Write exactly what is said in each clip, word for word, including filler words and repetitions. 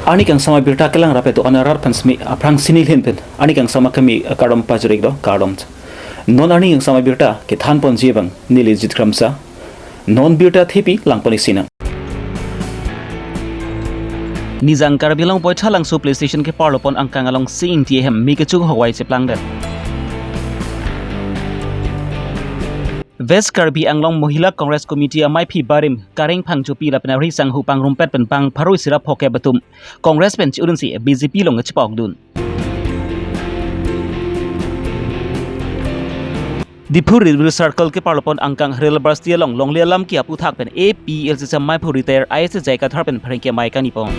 Arni kangsam abirta kelang rap eto anarat pansmi aphrang sini lhin pen arni kangsam akami kardom pajiriklo, kardom. Non arni kangsam abirta kethan ponji abang neli Jit Kramsa. Non birta thepi lang pon-ik sinang. Nijang Karbi Anglong Boithalangso Police Station keparlo pon angkang along Sing Ingti ahem me kecho hokwai cheplangdet. West Karbi Anglong Mohila Congress Committee amaiphi barim Kareng Phangchopi lapen ari sanghu pangrumpet pen bang pharo isi ra phokep atum Congress pen chi-un-un si B J P along chepakdun. Diphu Ribri Circle keparlo pon angkang Real Basti along longle alam ke aputhak pen A P L C C amaiphu retired I S J Kathar pen pherangke amei kangni pon.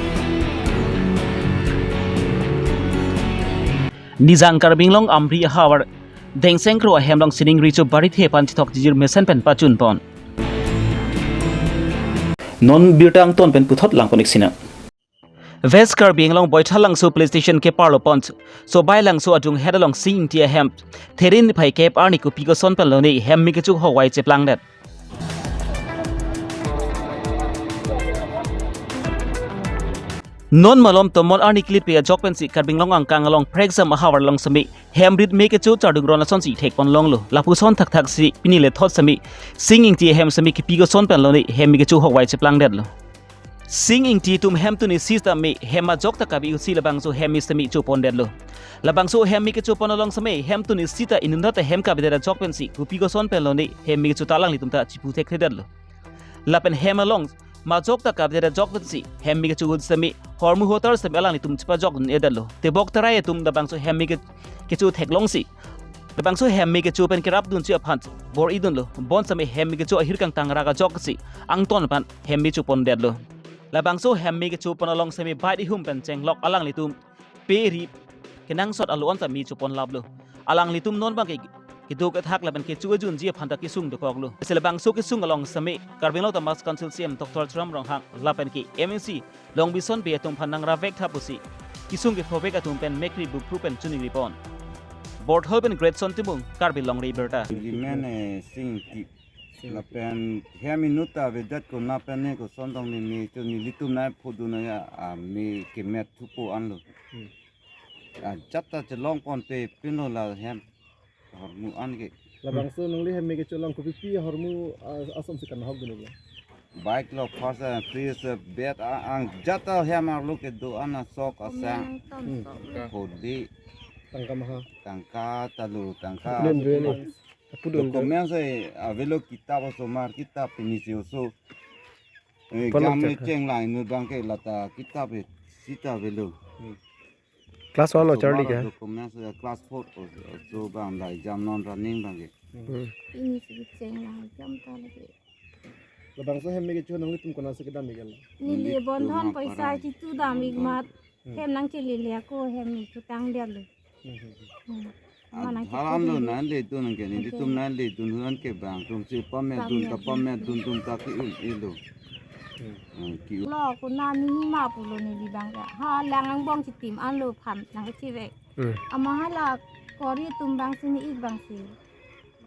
Nijang Karbi Anglong Amri ahavar Dengseng Kro ahem along sining richo barithe aphan chithok chijir mesen pen pachun pon. Non birta angton pen puthot lang pon-ik sinang. West Karbi Anglong Boithalangso Police Station keparlo pon Sobailangso adunghet along Sing Ingti ahem Therin phai kep arni kopi koson pen lone hem me kecho hokwai cheplangdet. Non malom tomon arni kilitpi ajok pensi Karbi Anglong angkang along Phrekjam ahavar along semi hem rit me kecho chardung ron asonsi thek pon longlo. Lapuson thakthak si pini le thot semi Sing Ingti ahem semi kopi koson pen lone hem me kecho hokwai cheplangdetlo. Sing Ingti atum hemtun isi ta me hem ajok ta kabi-usi labangso hem me semi chopondetlo. Labangso hem me kechopon along semi hemtun isi ta inut ta hem kabidet ajok pensi kopi koson pen lone hem me kecho ta alanglitum ta chipu thekthedetlo. Lapen hem along majok ta kabidet ajok pensi hem me kecho semi hormu hotar semi alanglitum chipajokdun-edetlo. Tebok terai atum labangso hem me ke-, kecho theklongsi labangso hem me kecho pen kerapdunji aphan bor-idunlo. Bonsemi hem me kecho ahir kangtang rak ajok si angton aphan hem me chopondetlo. Labangso hem me kechopon along semi bike ihum pen chenglok alanglitum pe ri kenangsot alo-an ta me choponlaplo. Alanglitum non bang ke keduk kethak lapen kecho ajunji aphan ta kesung dokoklo. Si labangso kesung along semi Karbi Anglong Autonomous Council C E M Doctor Tuliram Ronghang lapen ke M A C Longbison Bey atum aphan nangravek tha pusi kesung kephovek atum pen mekri bupru pen chuningri pon. Borthol pen Greatson Timung, Karbi Longri Abirta. Neli men, eh, Sing Ingti. Sing Ingti. Lapen hem inut ta avedet ko na pen ne koson tong ne me cho nelitum nai phodun ya, ah, me kemet thupo anlo. Hmm. Ah, jat ta chelong ponpe pinlo la hem hormu an ke. Labangso nangli hem me kecho along kopipi hormu, ah, asonsi kanahokdun-iklo? Bike lo first, eh, first, eh, bet a-, ang jat ta hem arlo kedo-an asok asang. Komeng ton Hmm. sok lo. Kodi. Tangka maha. Tangka talu, tangka. Apudun dun ni. Apudun dun. Document si avelo, kitap osomar, kitap pini si oso. Eh, Palang jam ni chakha. Cheng lain nu bang ke lata kitap eh, sita avelo. Hmm. Class one lo, osomar charli ke? Document si class four o, oso bang dai jam non running bang ke. Hmm. Pini si cheng la jam ta lagi. Labangso hem me kecho nanglitum konatsi kedam-ik-etlo? Neli nelitum Bondhon ha poisa para. Chitu dam-ik amat. Hmm. Hem nangchelele ako hem me chotangdetlo. Hmm, hmm, hmm. Hmm. Mana adharan lo kitu nanledun ke, nelitum nanledun huran ke bang atum si pametdun, pametdun, kapametdun atum ta ke-un-elo. Hmm. Hmm, ke-un. Lo ko nani ma pulo neli bang ke. Hala angbong chitim anlo aphan nangchevek. Hmm. Amat hala kori atum bang si ne-ik bang si.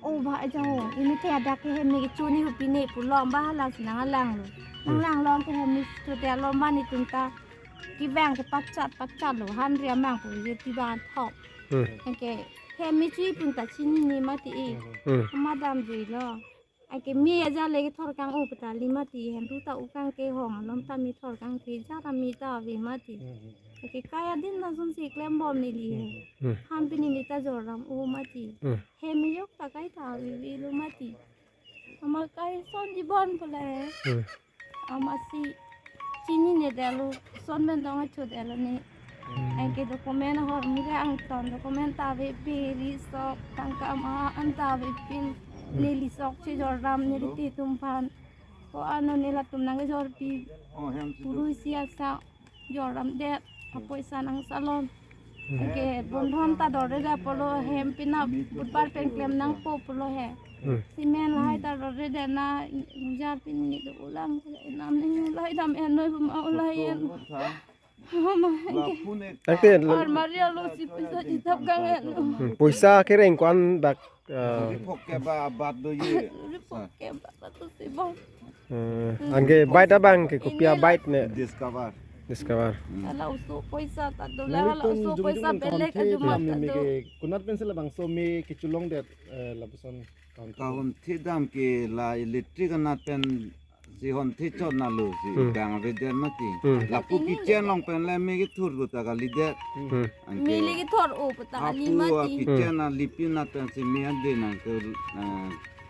O ba ajo, ini ke adak ke hem me kecho ne hupi ne pulo ba hala si nanglanglo. Hmm. Nanglanglo ke hem me chotelo ma netum ta. Kevang ke pachat pachatlo, han ri amang pu je tiban thok. Hmm. Anke hem me chui pun ta chinine mati e. Hmm. Amat damjuilo. Anke me aja le kethor kang-o pu ta li mati, hem thu ta u kang kehong alom ta me thor kangke ja ta me ta ave mati. Hmm. Anke kai adin ta sonsi klembom neli he. Hmm. Han pini ne ta jorram-o mati. Hmm. Hem me yok ta kai ta avelo mati. Amat kai son jibon pule. Hmm. Amatsi chininedetlo, son pen dong achodetlo ne. Hmm. Anke document ahormu ke angton document ta ave, beri sok tangka ma an ta avepin. Hmm. Neli sok chejorram neli, hello, titi atum aphan. Ko-an ne latum nangkejorpi. Oh, hem si puru tu. Isi asa jorramdet, hmm, apoisa nangsalon. Hmm. Anke Bondhon ta dorde da pulo hem pina Budbar pen klem nangpo pulo he. Hmm. Cement lahai ta dorde da na jar pini do ulang nam ni lahai dam en noi buma ulai en. Mama, anke. Tangte lo. Armari alo si poisa chithap kang en. Hmm, poisa kereng ko-an dak, ah. Ripok ke ba abat do ye. Ripok ke ba abat do si bang. Hmm, anke bike abang ke kopi a-bike ne? Discover. Discover. Hmm. Hala oso poisa ta do, la hala oso poisa belek ajumat ta do. Konat pensi labangso me kecholongdet, eh, lapuson kahon thedam ke la electric anat pensi hon thechot nalo si. Hmm. Bang avedet mati. Hmm. Lapu kitchen along pen le me kethur pu ta kalidet. Hmm. Anke me le kethur o pu ta kali mati. Kitchen alipi anat pensi me ade nang ke, eh,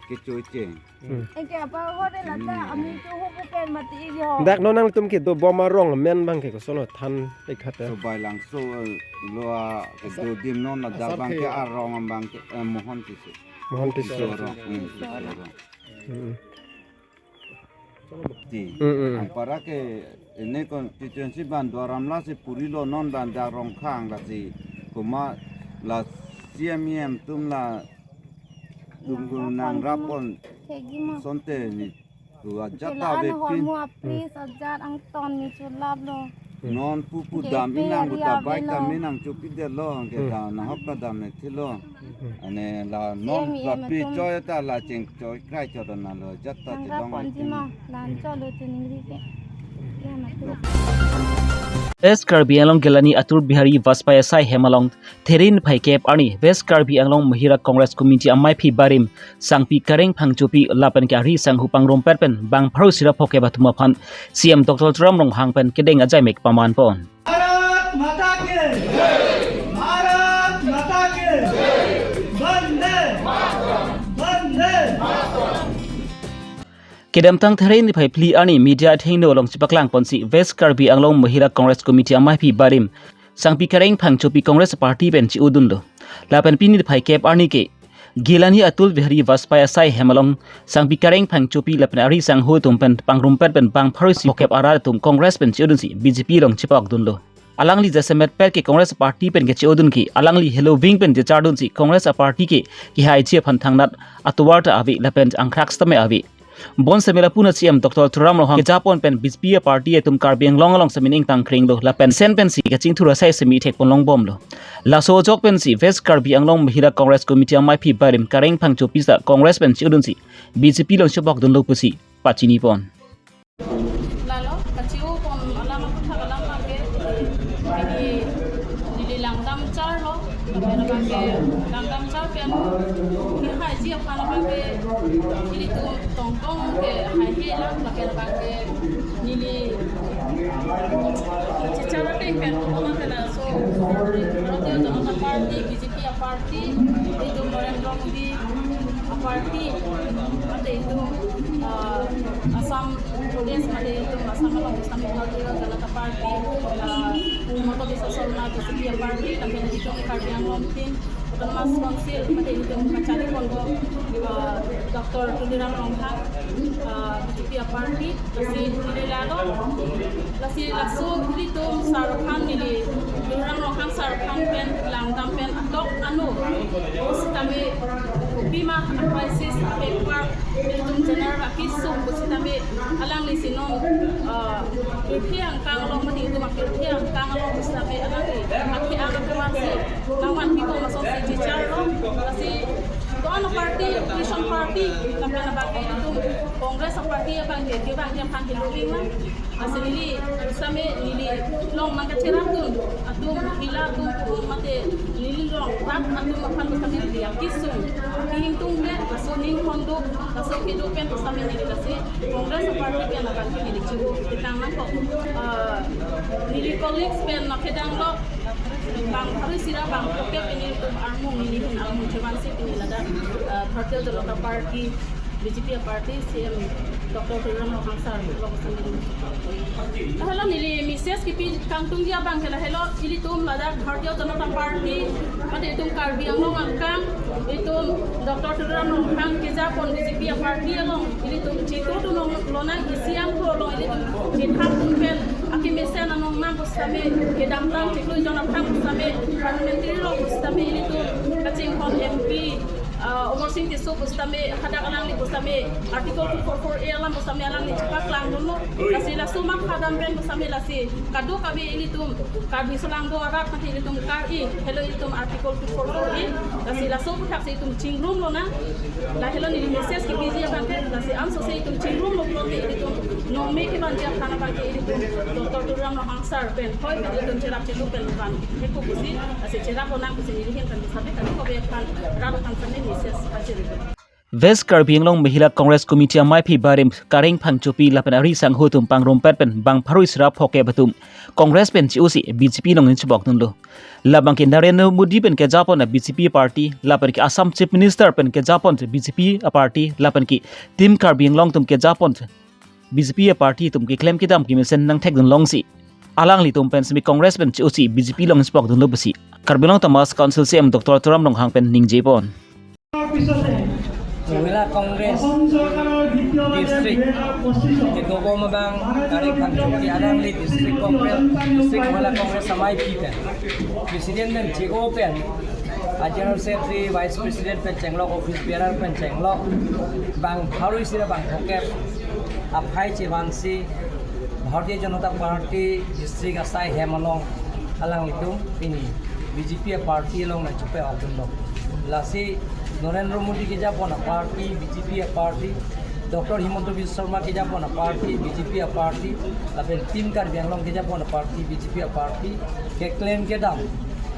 kechoiche. Hmm. Anke apa ho de lata, hmm, ami tu ho pu pen mati ili ho. Dak non nangtum kedo bom arong amen abang ke koson lo than ik hat ya. Sobai Langso, eh, lo a kedo adim non ladak abang ke arong abang ke, eh, Mohon Tisso. Mohon Tisso. Tisso arong. Hmm, Tisso arong. Hmm. Ti. Hmm, hmm. Anpara ke ini constituency abang Duar Amla si puri lo, non abang dak Rongkhang lasi komat la C M E M atum latum nangrap pon. Thegi ma. Asonte nelitum ajat ta la an ave pin. Hormu apri sajat angton ni chulap lo. Hmm. Non pupu dam inang pu ta bike ta me nangchopidetlo, anke ta nahok ta dam ne thilo. Hmm. Ane la non la pi choi ta la cheng choi krai chot na lo ajat ta chelong. Nang rapon ji ma, lan cholo chiningri ke. Ya ma tu. West Karbi Anglong Gilani Atal Bihari Vajpayee asai hem along There niphai kep arni West Karbi Anglong Mahila Congress Committee amaiphi barim Sangpi Kareng Phangchopi lapen ke ari sanghu pangrumpet pen bang pharo isi ra phokep atum aphan C M Doctor Tuliram Ronghang pen kedeng ajaimek paman pon. Bharat माता के जय। भारत माता के जय। वंदे मातरम। वंदे Mataram. Kedamtang There niphai phli arni media athengno along chepaklang ponsi West Karbi Anglong Mahila Congress Committee amaiphi barim Sangpi Kareng Phangchopi Congress Party pen che-odunlo. Lapen pini niphai kep arni ke Gilani Atal Bihari Vajpayee asai hem along Sangpi Kareng Phangchopi lapen ari sanghu atum pen pangrumpet pen bang pharo isi phokep arat atum Congress pen che-odunsi B J P along chepakdunlo. Alangli jasemet pet ke Congress Party pen ke che-odun ke alangli heloving pen jechardunsi Congress Party ke kehai chi aphan thangnat atovar ta ave lapen angkhrak sitame ave. Bonsitame lapu na C M Doctor Tuliram Ronghang kejapon pen B J P aparty atum Karbi Anglong along sitame ning tangkrenglo lapen sen pensi kachingthur asai sitame thekpon longbomlo. Laso ajok pensi West Karbi Anglong Mahila Congress Committee amaiphi barim Kareng Phangchopi ta Congress pen che-odunsi B J P along chepakdunlo pusi pachinipon. Lalo, kache-opon alam aputhak alam abangke, neli, neli langdam charlo, lapen abangke langdam char pen, kehai ji aphan abangke, ilitum tongtong ke haihe lang, lapen abangke, neli, chechar ateng pen, tongtong ke laso, Bharatiya Janata Party, B J P aparty, itum Narendra Modi aparty, mate itum, ah, Assam Pradesh, mate itum Assam along sitame Bharatiya Janata Party, ah, Himanta Biswa Sarma B J P aparty, lapen itum Karbi Anglong tin Autonomous Council, mate itum kachari ponpo, ah, Doctor Tuliram Ronghang, ah, B J P aparty, lasi neli lalo, lasi laso ilitum sar aphan neli, Tuliram Ronghang sar aphan pen langdam pen atok ano, sitame kopima crisis paper ilitum general akesung pusitame alangli si non, ah, pirthe angkang along mate itum apirthe angkang along pusitame alangli ake ang ake vansi nangvanpi kong asonsi checharlo, lasi do-an aparty, opposition party, lapen abangke itum Congress aparty abangke, kevang aphan heloving lang. Lasi neli, sitame neli along nangkacherapdun atum, Mahila atum, atum mate neli along rat atum aphan sitame neli akesung, akehingtung le, laso ning honduk, laso kedo pen sitame neli lasi Congress aparty pen abangke neli churu ketang nangkok. Ah, neli colleagues pen nangkedang lo, bang pharo isi ra bang phokep pini itum armung, neli ahin armung chevansi pini ladak, ah, Bharatiya Janata Party, B J P aparty, C M Doctor Tuliram Ronghang sar along sitame. Lahelo neli message kepi kangtungji abangke lahelo, ilitum ladak Bharatiya Janata Party, mate itum Karbi Anglong angkang, itum Doctor Tuliram Ronghang kejapon B J P aparty along, ilitum chitudun lonang, isi angkho along ilitum chithapdun pen, akemesen anong nang pusitame, kedamtang chiklo jon aphrang pusitame, parliamentary along pusitame ilitum kachinghon M P, Ah, Amarsing Tisso pusitame, hadak alangli pusitame, Article two four four A alam pusitame alangli chepaklangdunlo. Lasi laso amat hadak pen pusitame lasi kadokave ilitum Karbi aso lang do arat mati ilitum kar-i, helo ilitum Article two four four A. Lasi laso aputhak si itum chingrum lonang. Lahelo neli message kepiji abang ke, lasi ansose itum chingrum lo pulote ilitum nongme kevan jia thana abang ke ilitum Doctor Tuliram Ronghang sir pen, hoi pen ilitum cherap chelu pen van heko pusi, lasi cherap lonang pusi neli ahin pen pusitame kadokave aphan rat aphan sitame message pachiri. West Karbi Anglong Mahila Congress Committee amaiphi barim Kareng Phangchopi lapen ari sangho atum pangrumpet pen bang pharo isi ra phokep atum Congress pen che-osi B J P along ningchebokdunlo. Labang ke Narendra Modi pen kejapon a B J P party, lapen ke Assam Chief Minister pen kejapon B J P a party, lapen ke Team Karbi Anglong atum kejapon B J P a party atum keklem kedam kemesen nangthekdun longsi alanglitum pen semi Congress pen che-osi B J P along ningchebokdunlo pusi Karbi Anglong Autonomous Council C E M Doctor Tuliram Ronghang pen ningjepon. Mahila Congress District, Kedogom abang Kareng Phangchopi alangli District Congress, District Mahila Congress amaiphi pen, President pen che-o pen, a General Secretary, Vice President pen chenglok, Office Bearer pen chenglok, bang pharo isi ra bang phokep aphai chevansi Bharatiya Janata Party District asai hem along alanglitum pini B J P a party along nangchepa-okdunlo. Lasi Narendra Modi kejapon a party, B J P a party, Doctor Himanta Biswa Sarma kejapon a party, B J P a party, lapen Team Karbi Anglong kejapon a party, B J P a party, keklem kedam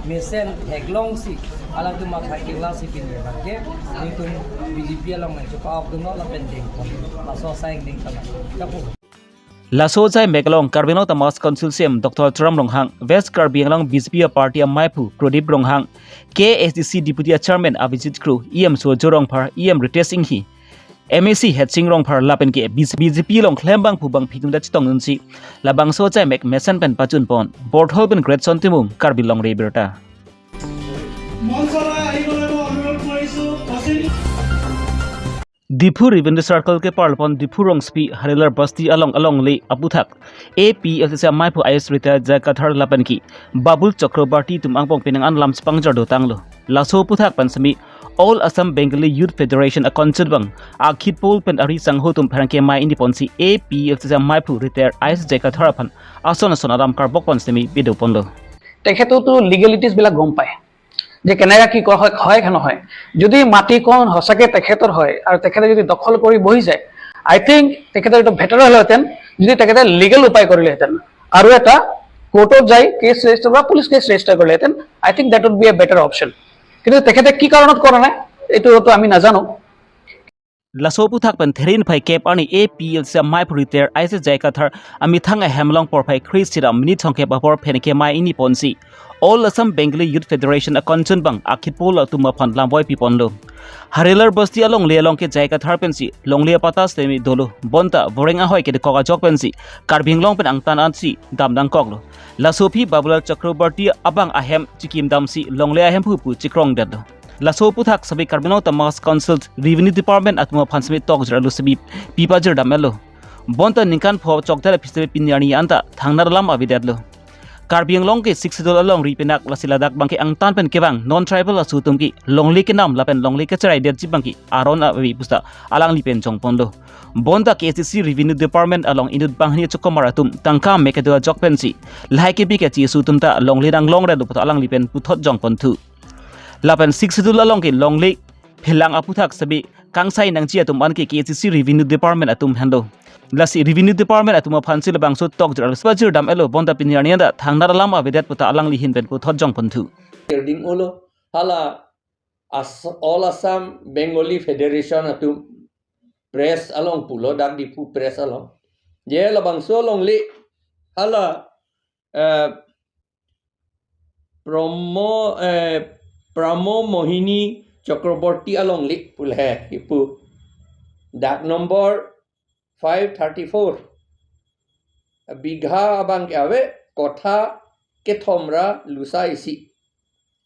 mesen theklongsi alangtum matha keklang si pini abang ke nelitum B J P along nangchepa-okdunlo lapen dengpon. Laso asai dengpon. Kapu. Laso ajai mek along Karbi Anglong Autonomous Council C E M Doctor Tuliram Ronghang, West Karbi Anglong B J P a party amaiphu Pradip Ronghang, K A A C C Deputy Chairman Abhijit Kro, E M Surjya Rongphar, E M Ritesh Enghi, M A C Headsing Rongphar lapen ke B J P along klembangphu bangphi atum ta chetongdunsi labangso ajai mek mesen pen pachunpon. Borthol pen Greatson Timung, Karbi Longri Abirta. মঞ্চলৈ আহিবলৈ মই অনুৰোধ কৰিছো। অসীম Diphu Revenue Circle ke parlopon Diphu Rongsopi Harilar Basti along alongle aputhak A P H L C C amaiphu I A S retired J I Kathar lapen ke Babul Chakraborty atum angbong penang an lam chepangjar dotanglo. Laso aputhak pen semi All Assam Bengali Youth Federation a constituent abang akhit pol pen ari sangho atum pherangke mai ingniponsi A P H L C C amaiphu retired I A S J I Kathar aphan ason ason alam karbok pon semi pidoponlo. তেখেতেওতো লিগেলিটিজ বিলাক গম পায় যে কেনেকে কি কৰা হয়, হয় কি নহয়। যদি মাটিকণ সঁচাকে তেখেতৰ হয় আৰু তেখেতে যদি দখল কৰি বহি যায়, আই থিংক তেখেতৰ এইটো বেটাৰ হ'লহেঁতেন যদি তেখেতে লিগেল উপায় কৰিলেহেঁতেন আৰু এটা কোৰ্টত যাই কেছ ৰেজিষ্টাৰ বা পুলিচ কেছ ৰেজিষ্টাৰ কৰিলেহেঁতেন। I think that would be a better option। কিন্তু তেখেতে কি কাৰণত কৰা নাই, এইটোতো আমি নাজানো। Laso aputhak pen therin phai kep arni A P H L C C amaiphu retired I A S J I Kathar amethang ahem along porphai kre isi ra minit thomkep apor pherangke mai ingniponsi All Assam Bengali Youth Federation a constituent abang akhit pol atum aphan lamvoi piponlo. Harilar Basti alongle along ke J I Kathar pensi longle apatta semi dolo, bonta voreng ahoi kedekok ajok pensi Karbi Anglong pen angtan ansi dam nangkoklo. Laso aphi Babulal Chakraborty abang ahem chikim damsi longle ahemphu pu chikrongdetlo. Laso aputhak semi Karbi Anglong Autonomous Council Revenue Department atum aphan semi tokjir alo semi pipajirdam elo. Bonta ningkan pho chokdel aphi semi pini arni anta thangnar alam avedetlo. Karbi Anglong ke Sixth Schedule alongri pinak lasi ladak abang ke angtan pen kevang non-tribal aso atum ke longle kenam lapen longle kacheraidetji abang ke aron ave pusi alangli pen chongponlo. Bonta K A A C C Revenue Department along inut banghini achokomar atum tangka me kedo ajok pensi lahai kebi kechi aso atum ta longle nanglongre do puta alangli pen puthot jongponthu. Lapen Sixth Schedule along ke longle phelang aputhak semi kangsai nangji atum an ke K A A C C Revenue Department atum henlo. Lasi Revenue Department atum aphansi labangso tokjir alo semi pajirdam elo, bonta pini arni anta thangnar alam avedet puta alangli ahin pen puthot jongponthu. Kirding ulo hala As-, All Assam Bengali Federation atum press along pulo, dak Diphu press along. Je labangso longle hala, eh, Promo, eh, Pramo Mohini Chakraborty alongle pu le he, ipu. Dak number five thirty-four. Bigha abang ke ave kotha kethom ra lusa isi.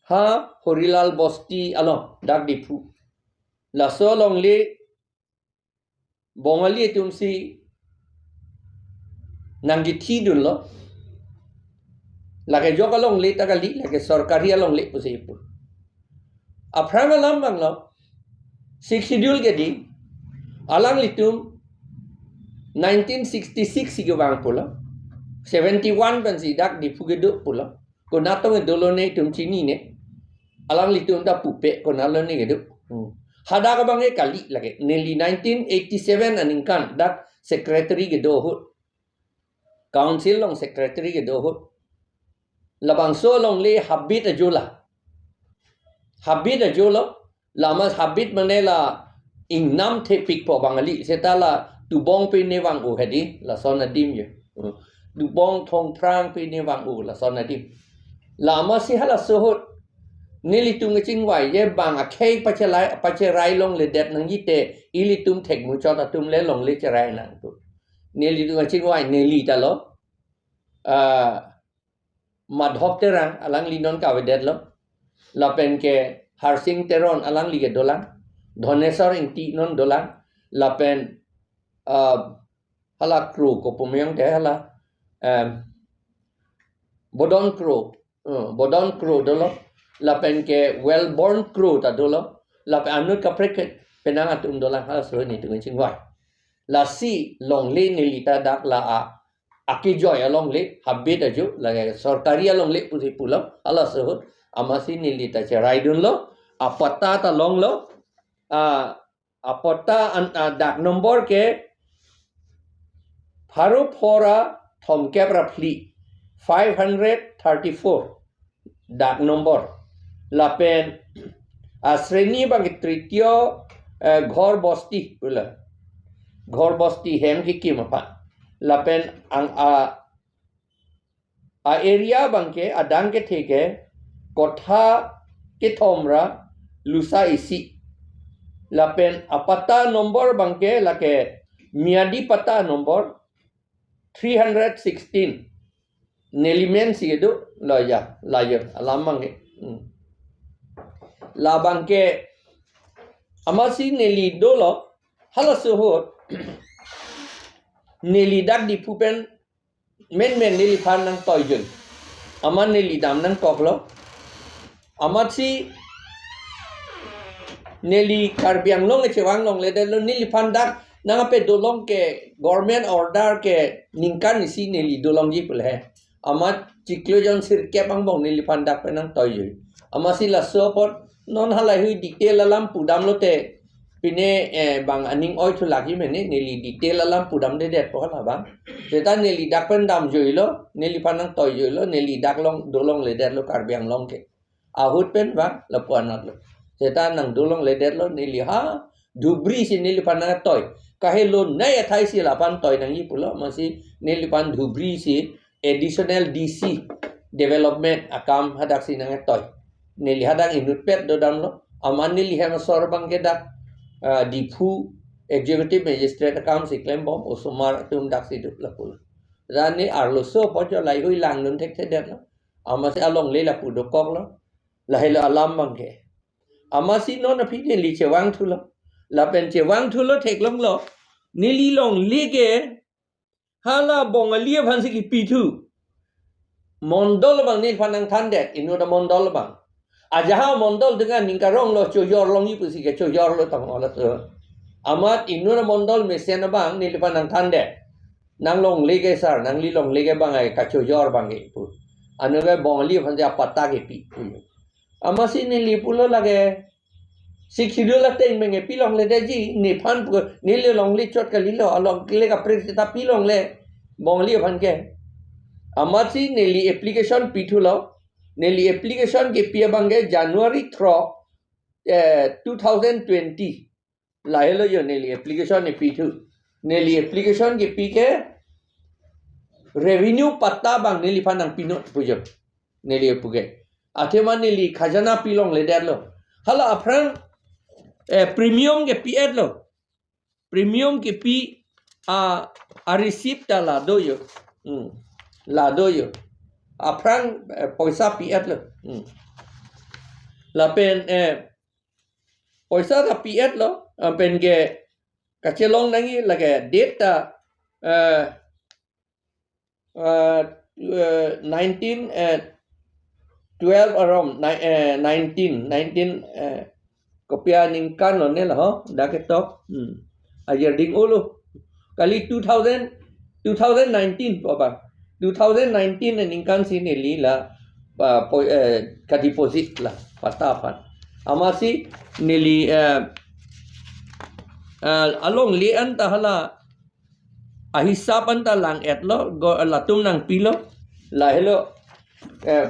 Ha Horilal Basti along, dak Diphu. Laso longle Bongali atumsi nangkethidunlo. Lake jok alongle ta kali, lake sorkari alongle pusi ipu. Aphrang alam abang lo, Sixth Schedule ke di, alanglitum nineteen sixty-six si kevang pulo, seventy-one pensi dak Diphu kedo pulo. Konat tong dolo ne itum chinine. Alanglitum ta pupe konat lo ne kedo. Hmm. Hadak abang ke kali lake. Neli nineteen eighty-seven aningkan dak secretary kedo ahut. Council along secretary kedo ahut. Labangso alongle habit ajo la. Habit ajo lo. La amat habit mane la ingnam thepik po Bangali. Seta la tubong pine vang-o hedi, lason adim jo. Hmm. Tubong thongphrang pine vang-o, lason adim. La amatsi halaso ahut nelitum kachingvai je bang akhei pachelai, pacherai longledet nangji te, ilitum thekmuchot atum le longle cherai nangpo. Nelitum kachingvai, neli ta lo. Ah, Madhop Terang, alangli non kavedetlo. Lapen ke Harsing Teron, alangli ke dolang. Dhoneswar Ingti non dolang. Lapen, ah, hala Kro, kopi amei te hala, em, Bodon Kro, eh, Bodon Kro dolo. Lapen ke Wellborn Kro ta dolo. Lapen anut kaprek ke penang atum dolang, halaso nelitum kachingvai. Lasi longle neli ta dak la a, akejoi alongle, habit ajo, lake sorkari alongle pusi pulo, halaso ahut, amatsi neli ta cherai dunlo, apatta ta longlo, a, apatta an, a, dak number ke pharo phra thomkep ra phli, five hundred thirty-four dak number. Lapen asreni abang ke tritiyo, eh, ghor bosti pulo. Ghor bosti hem kekim aphan. Lapen ang a, a area abang ke adang kethe ke kotha kethom ra lusa isi. Lapen apatta number abang ke lake miyadi patta number three hundred sixteen. Neli men si kedo, la ya, la ya, alam abang ke. Hmm. Labang ke amatsi neli dolo, halaso ahut, neli dak Diphu pen, menmen neliphan nangtoijoi. Amat neli dam nangkoklo. Amatsi neli Karbi Anglong kechevang longledetlo, neliphan dak nangkepedo long ke government order ke ningkan isi neli dolongji pulo he. Amat chiklo jon sirkep angbong neliphan dak pen nangtoijoi. Amatsi laso apot non halahei detail alam pudamlote pine, eh, bang aning oi thu lagi mene, neli detail alam pudamdedetpo halabang. Seta neli dak pen damjoilo, neliphan nangtoijoilo, neli dak long dolongledetlo Karbi Anglong ke. Ahut pen bang lapu-anlo. Seta nangdolongledetlo, neli ha Dhubri si neliphan nangtoi. Kahelo nei athai si laphan toi nangji pulo, amatsi neliphan Dhubri si additional D C development akam hadak si nangtoi. Neli hadak inutpet dodamlo. Amat neli hem asor abang ke dak, ah, Diphu Executive Magistrate akam si klembom, osomar atum dak si duk lapulo. Lasi arloso apot jo laheihui langdun thekthedetlo. Amatsi alongle lapu dokoklo. Lahelo alam abang ke. Amatsi non aphi neli chevangthulo. Lapen chevangthulo theklonglo. Neli longle ke hala Bongali aphansi kipithu. Mondol abang neliphan nangthandet, inut amondol abang. Ajahak mondol dengan ningkaronglo, chojor longji pusi kechojorlo tanglo laso. Amat inut amondol mesen abang neliphan nangthandet. Nang longle ke sir, nangli longle ke bang ai kachojor abang ke pu. Anke Bongali aphansi apatta kepi pu. Amatsi neli pulo lake Sixth Schedule ateng menge pilongledetji, nephan pu, neli longle chot kalilo, alongle kaprek seta pilongle, Bongali aphan ke. Amatsi neli application pithulo, neli application kepi abang ke January throh, eh, two thousand twenty. Lahelo jo neli application kepithu. Neli application kepi ke revenue patta abang neliphan nangpinon pu jo. Neli pu ke. Athema neli khajana pilongledetlo. Hala aphrang, eh, premium kepi-etlo. Premium kepi a, a receipt ta la do jo. Hmm. La do jo. Aphrang, eh, poisa pi-etlo. Hmm. Lapen, eh, poisa ta pi-etlo, ah, pen ke kachelong nangji lake date ta, eh, eh, eh, nineteen, eh, twelve around, ni-, eh, nineteen, nineteen, eh, Kopi aningkan lo ne la ho, dak ketok. Hmm. Ajir ding-olo. Kali two thousand, two thousand nineteen po ba. Two thousand nineteen aningkan si neli la, ah, po-, eh, ka-deposit la, patta aphan. Amatsi neli, eh, eh, alongle anta hala ahisap anta lang-etlo, go-, latum nangpilo, lahelo, eh,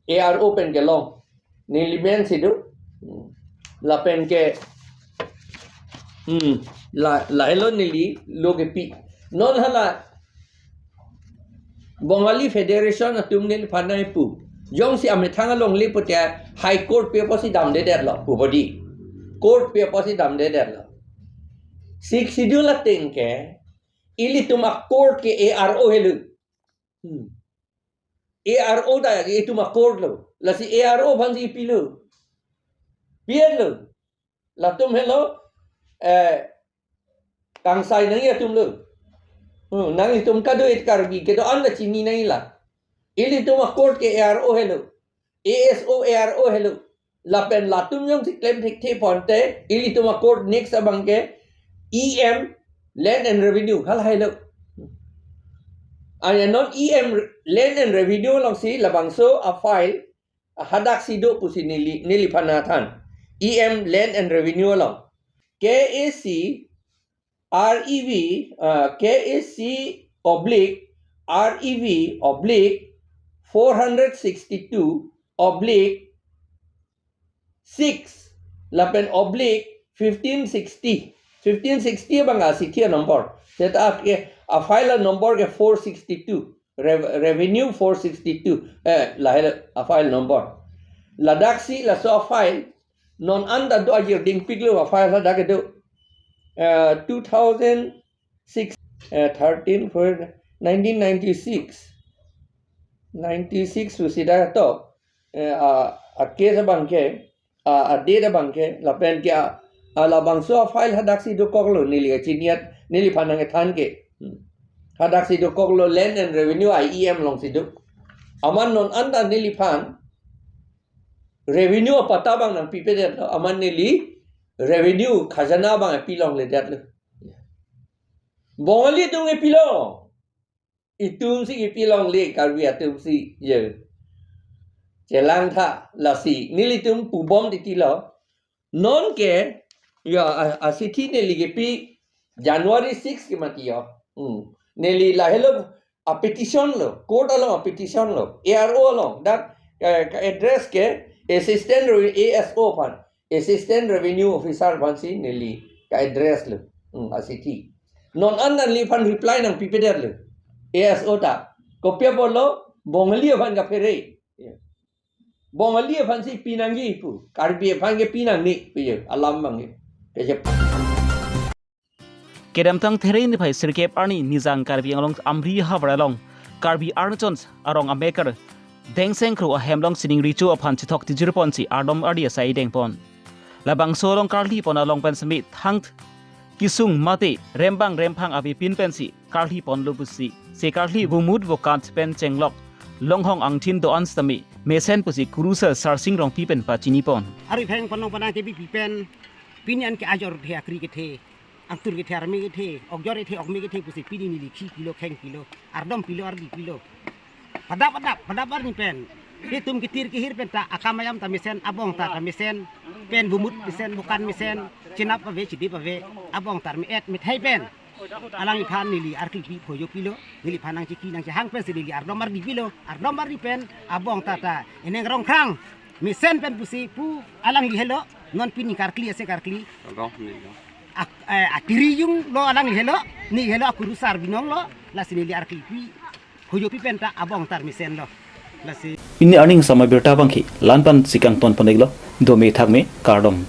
A R O pen kelong. Neli men si do. Hmm. Lapen ke, hmm, la, lahelo neli lo kepi. Non hala Bongali Federation atum neliphan nangpu. Jongsi amethang alongle pute High Court pi apotsi damdedetlo, pu bodi. Court pi apotsi damdedetlo. Sixth Schedule ateng ke, ilitum a-court ke A R O helo. Hmm. A R O ta itum a-court lo. Lasi A R O aphansi pilo. Pietlo. Latum helo, eh, kangsai nangji atum lo. Hmm, nanglitum kado-an Karbi kedo-an ta chini nangji la. Ilitum a-court ke A R O helo. A S O A R O helo. Lapen latum jongsi klem thekthe ponte, ilitum a-court next abang ke E M, Land and Revenue, hala helo. Aya non E M, Land and Revenue alongsi labangso a-file, hadaksi do pusi neli, neliphan nangthan. E M, Land and Revenue along. K A C R E V, uh, K A C oblique R E V oblique four hundred sixty-two oblique six, lapen oblique fifteen sixty. Fifteen sixty abang asithi a-number. Seta ke a-file a-number ke four sixty-two. Rev-, Revenue four sixty-two. Eh, lahelo a-file number. Ladaksi laso a-file non anta do, ajir dingpiklo, a-file hadak kedo. Eh, two thousand six, eh, thirteen, four, nineteen ninety-six. Ninety-six pusi dak to, eh, a, a-case abang ke, a, a-date abang ke, lapen ke a, a labangso a-file hadaksi dokoklo, neli kachiniat, neliphan nangkethan ke. Hmm. Hadaksi dokoklo, Land and Revenue I E M alongsi do. Amat non anta neliphan Revenue apatta abang nangpipedetlo, amat neli revenue khajana abang pilongledetlo. Bongali atum ke pilong. Itum si kepilongle, Karbi atum si, ye. Chelangtha, lasi nelitum pubom titilo. Non ke, ya, a, asithi neli kepi January six ke mati yo. Hmm. Neli lahelo a-petition lo, court along a-petition lo, A R O along, dak, eh, ka-address ke Assistant Re-, A S O aphan, Assistant Revenue Officer aphansi neli ka-address lo. Hmm, asithi. Non an neliphan reply nangpipedetlo. A S O ta. Kopi apotlo, Bongali aphan kaphere. Bongali aphansi pinangji pu. Karbi aphan ke pinangne pu ye. Alam abang ye. Kejep. Kedamtang There niphai sirkep arni Nijang Karbi Anglong Amri havar along Karbi Arnachon arong amekar Dengseng Kro ahem along sining recho aphan chethok tijir ponsi ardom ardi asai dengpon. Labangso along karli pon along pen semi thang kesung mate rembang remphang avepin pensi karli ponlo pusi, se karli vomut vokat pen chenglok longhong angthin do-an sitame mesen pusi kurusar Sarsing Rongpi pen pachini pon. Ari pheng ponong panang kebipi pen pini an ke ajor the, akri kethe, angtur kethe, arme kethe, okjor kethe, okme kethe pusi pini neli khi pilo, kheng pilo, ardom pilo, ardi pilo. Padap padap padap arni pen. Itum kitir kihir pen ta akam ayam ta mesen, abong ta ta mesen, pen vomut mesen, vokat mesen, chenap ave, chidip ave, abong ta me-et methai pen. Alangliphan neli arklipi phojo pilo, neliphan nangchiki nangchehang pensi neli ardom ardi pilo, ardom ardi pen abong ta ta eneng rongkrang mesen pen pusi pu alangli helo, non pini karkli ase karkli. Rong ni rong. Ak-, eh, atiri jung lo alangli helo, neli helo akurusar binong lo, lasi neli arklipi phojopi pen ta abong ta mesenlo. Lasi. Pini arni samai birta abangke la-an pensi kangton pon-iklo, dome thakme, kardom.